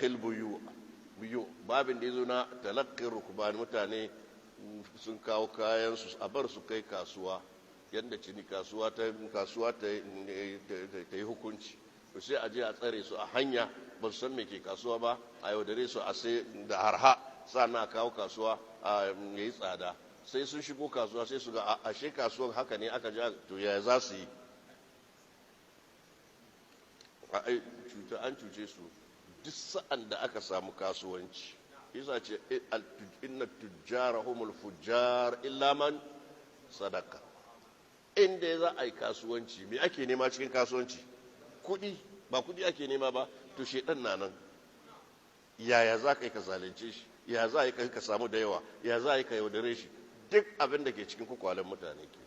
talaqqil buyu buyu babin da yazo na talaqqir rukban, mutane sun kawo kayan su a bar su kai kasuwa, yadda cini kasuwa ta kasuwa ta yi hukunci. To sai a je a tsare su a hanya, ba su san me ke kasuwa ba, a yaudare su a sai da harha, sannan a kawo kasuwa a yayi tsada. Sai sun shigo kasuwa sai su ga ashe kasuwan haka ne aka ja. To yaya za su yi? Cuta an cuce su. Duk sa'an da aka samu kasuwanci, yasa ce inna tujjara humul fujjar illa man sadaka. Inda za a yi kasuwanci, me ake nema cikin kasuwanci? Kuɗi. Ba kuɗi ake nema ba? To shedan na nan. Yaya za ka yi ka zalunce shi? Ya za a yi ka samu da yawa? Ya za a yi ka yaudare shi? Duk abin da ke cikin kwakwalen mutane ke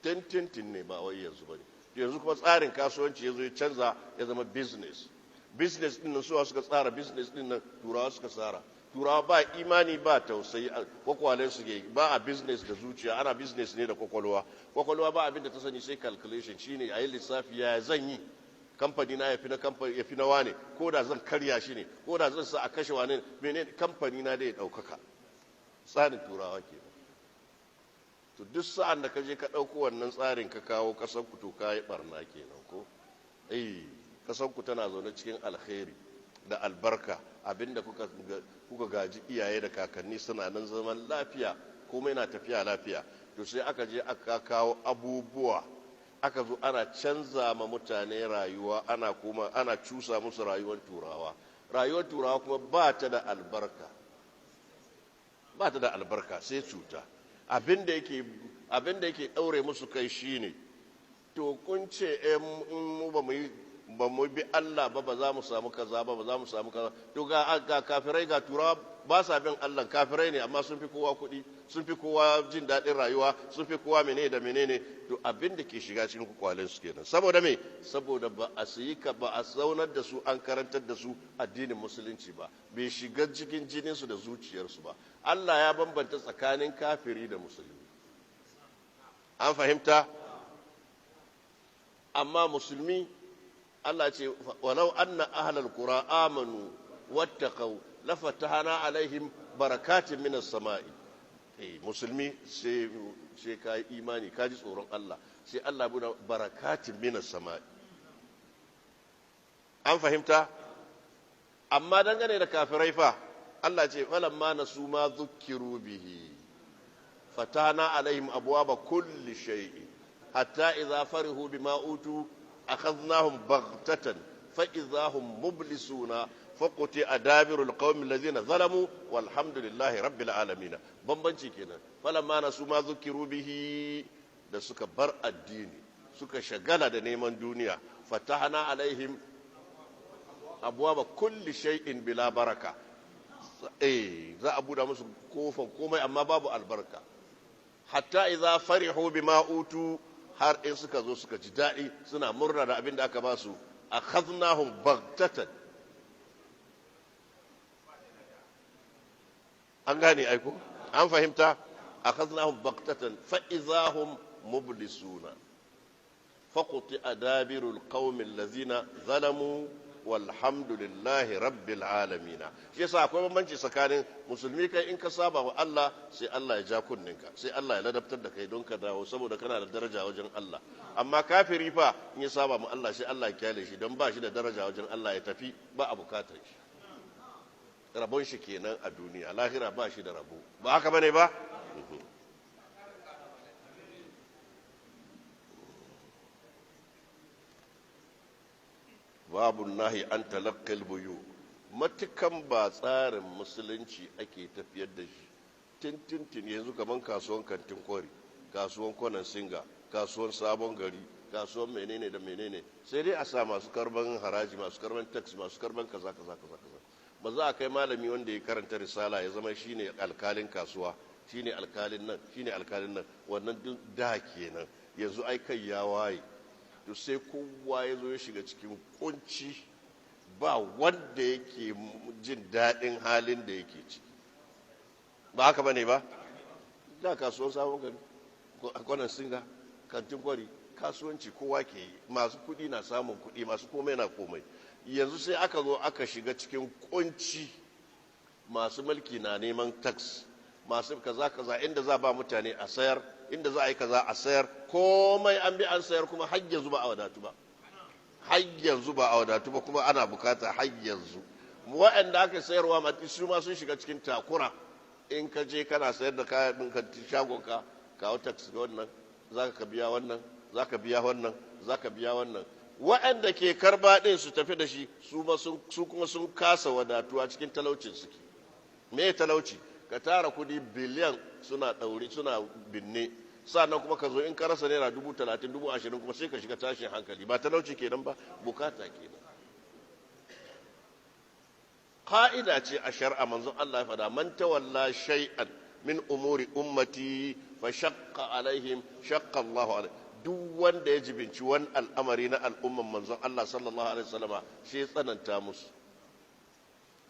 tintintin ne, ba wai yanzu ba ne. Yanzu kuma tsarin kasuwanci ya zo ya canza, ya zama business. Business din nan, suwa suka tsara business din nan? Turawa suka tsara. Turawa ba imani ba tausayi, kwakwalen su ke ba a business da zuciya, ana business ne da kwakwalwa. Kwakwalwa ba abin da ta sani sai calculation, shine a yi lissafi, ya zan yi kamfani na yafi na kamfani, yafi na wane, ko da zan karya shi ne, ko da zan sa a kashe wane, mene kamfani na da ya daukaka. Tsarin turawa ke. To duk sa'an da ka je ka ɗauko wannan tsarin ka kawo kasan ku, to ka yi barna kenan. Ko eh, kasan ku tana zaune cikin alkhairi da albarka, abinda kuka gaji iyaye da kakanni suna nan zaman lafiya, komai na tafiya lafiya. To sai aka je aka kawo abubuwa, aka zo ana canza ma mutane rayuwa, ana kuma ana cusa musu rayuwar turawa. Rayuwar turawa kuma ba ta da albarka, ba ta da albarka, sai cuta. Abin da yake daure musu kai shine, to kun ce mu ba mu yi ba mu bi Allah ba, ba za mu samu kaza ba, ba za mu samu kaza. To ga kafirai, ga turawa, ba sa bin Allah, kafirai ne, amma sun fi kowa kuɗi, sun fi kowa jin daɗin rayuwa, sun fi kowa menene da menene. To abin da ke shiga cikin kwakwalen su kenan. Saboda me? Saboda ba a sayi ka ba, a zaunar da su an karantar da su addinin musulunci ba, bai shiga cikin jinin su da zuciyarsu ba. Allah ya bambanta tsakanin kafiri da musulmi, an fahimta? Amma musulmi, Allah ce walau anna ahlal qura amanu wattaqau lafatahna alaihim barakatin minas sama'i. Eh, musulmi sai ka yi imani, ka ji tsoron Allah, sai Allah buɗe barakatin minas sama'i, an fahimta? Amma dangane da kafirai fa, Allah ce falamma nasu ma dhukkiru bihi fatahna alaihim abwaba kulli shay'in hatta idza farihu bima utu akhadnahum baghtatan fa idza hum mublisuna faquti'a dabirul qaumi alladhina zalamu walhamdulillahi rabbil alamin. Bambanci kenan. Falamma nasu ma dhukiru bihi, da suka bar addini suka shagala da neman duniya, fatahna alaihim abwaba kulli shay'in bila baraka. Eh, za a buɗe musu kofan komai amma babu albarka. Hatta idza farihu bima utu, har in suka zo suka ji daɗi, suna murna da abin da aka ba su, akhadnahum baghtatan. An gane aiko, an fahimta? Akhadnahum baghtatan fa idza hum mublisuna faquti'a dabirul qaumi allazina zalamu walhamdulillahi rabbil alamin. Shi yasa akwai bambanci tsakanin musulmi. Kai in ka saba wa Allah, sai Allah ya ja kunninka, sai Allah ya ladabtar da kai don ka dawo, saboda kana da daraja wajen Allah. Amma kafiri fa, in ya saba mu Allah, sai Allah ya kyale shi don ba shi da daraja wajen Allah, ya tafi, ba a bukatar shi. Rabon shi kenan a duniya, lahira ba shi da rabo. Ba haka bane ba? Babu nahi an talaqqil buyu. Matukan ba tsarin musulunci ake tafiyar da shi tintintin. Yanzu kaman kasuwan Kantin Kwari, kasuwan Kwanan Singa, kasuwan Sabon Gari, kasuwan menene da menene, sai dai a sa masu karban haraji, masu karban tax, masu karban kaza kaza kaza kaza. Ba za a kai malami wanda ya karanta risala ya zama shine alkalin kasuwa, shine alkalin nan, shine alkalin nan. Wannan duk da kenan. Yanzu ai kai ya waye. To sai kowa ya zo ya shiga cikin kunci, ba wanda yake jin daɗin halin da yake ciki. Ba haka ba ne ba? Da kasuwar Sabon Gari, Kwanan Singa, Kantin Kwari, kasuwanci kowa ke yi, masu kuɗi na samun kuɗi, masu komai na komai. Yanzu sai aka zo aka shiga cikin kunci, masu mulki na neman tax, masu kaza kaza, inda za ba mutane a sayar, inda za a yi kaza a sayar, komai an bi an sayar, kuma har yanzu ba a wadatu ba, har yanzu ba a wadatu ba, kuma ana bukata har yanzu. Waɗanda aka sayarwa ma su ma sun shiga cikin takura. In ka je kana sayar da kayan ka shagon ka, kawo tax ga wannan, za ka biya wannan, za ka biya wannan, za ka biya wannan. Waɗanda ke karba ɗin su tafi da shi, su kuma sun kasa wadatuwa, cikin talaucin suke. Me talauci? Ka tara kudi biliyan suna ɗauri suna binne, sannan kuma ka zo in ka rasa naira 30,000, 20,000, kuma sai ka shiga tashin hankali. Ba talauci kenan ba, bukata kenan. Ka'ida ce a shar'a, manzon Allah ya fada: man tawalla shay'an min umuri ummati fa shaqqa alaihim, shaqqa Allahu alaihi. Duk wanda ya jibinci wani al'amari na al'umman manzon Allah sallallahu alaihi wasallama, shi ya tsananta musu.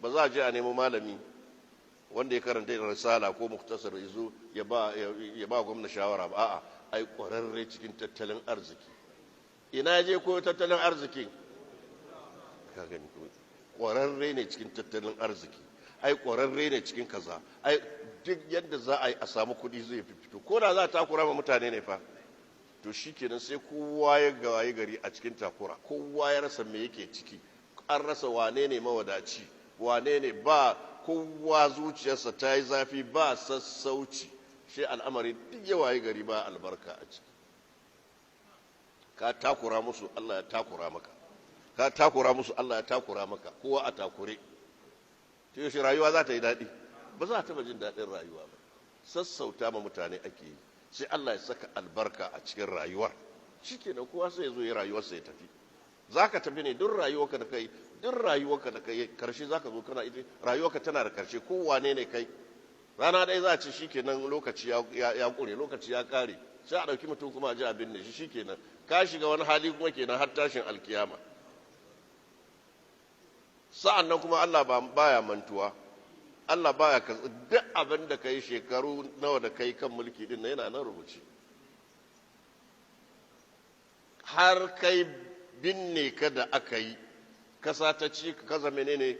Ba za a je a nemo malami wanda ya karanta risala ko muktasar yazo ya ba gwamna shawara ba. A'a, ai kwararre cikin tattalin arziki. Ina je koyo tattalin arziki? Ka gani, kwararre ne cikin tattalin arziki, ai kwararre ne cikin kaza, ai duk yadda za a yi a samu kuɗi zai fi fito, ko da za a takura ma mutane ne fa. To shikenan, sai kowa ya gawaye gari a cikin takura, kowa ya rasa me yake ciki, an rasa wane ne mawadaci, wane ne ba. Kowa zuciyarsa ta yi zafi, ba sassauci. Shi al'amari duk ya waye gari ba albarka a ciki. Ka takura musu, Allah ya takura maka. Ka takura musu, Allah ya takura maka. Kowa a takure. To yaushe rayuwa za ta yi daɗi? Ba za a taɓa jin daɗin rayuwa ba. Sassauta ma mutane ake yi, sai Allah ya saka albarka a cikin rayuwar. Shikenan, kowa sai ya zo ya rayuwarsa ya tafi. Za ka tafi ne, duk rayuwarka da kai, duk rayuwarka da kai, karshe za ka zo kana ita rayuwarka tana da karshe. Kowane ne kai, rana ɗaya za a ce shikenan, lokaci ya ƙure, lokaci ya ƙare. Sai a ɗauki mutum kuma a ji abin ne shi, shikenan, ka shiga wani hali kuma kenan har tashin alkiyama. Sa'an nan kuma Allah baya mantuwa, Allah baya ka. Duk abin da kai, shekaru nawa da kai kan mulki din yana nan rubuce, har kai binne ka da aka yi, kasa ta ci ka, kaza menene.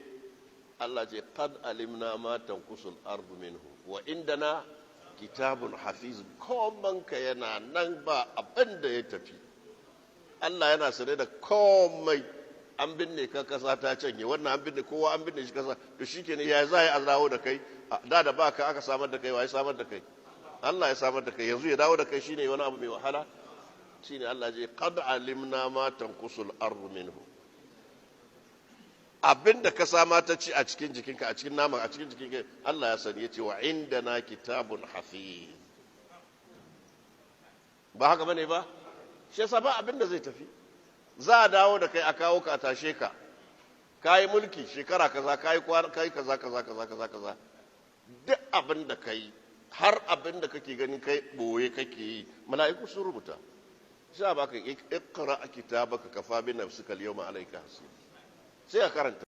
Allah ce: qad alimna ma tanqusul ardu minhu wa indana kitabun hafiz. Koman ka yana nan, ba abin da ya tafi. Allah yana sane da komai. An binne ka, kasa ta canye wannan, an binne kowa, an binne shi kasa. To shikenan, ya za a dawo da kai? Da da baka aka samar da kai, wa ya samar da kai? Allah ya samar da kai. Yanzu ya dawo da kai shine wani abu mai wahala? Shine Allah ce: qad alimna ma tanqusul ardu minhu. Abinda ka sama ta ci a cikin jikinka, a cikin naman, a cikin jikinka, Allah ya sani. Yace: wa indana kitabun hafiz. Ba haka bane ba? Shi yasa ba abinda zai tafi. Za a dawo da kai, a kawo ka, a tashe ka. Kayi mulki shekara kaza, kayi kai kaza kaza kaza kaza kaza, duk abin da kai, har abin da kake ganin kai boye kake yi, mala'iku sun rubuta. Sai baka: iqra kitabaka kafa bi nafsika al-yawma alayka hasib. Sai ka karanta.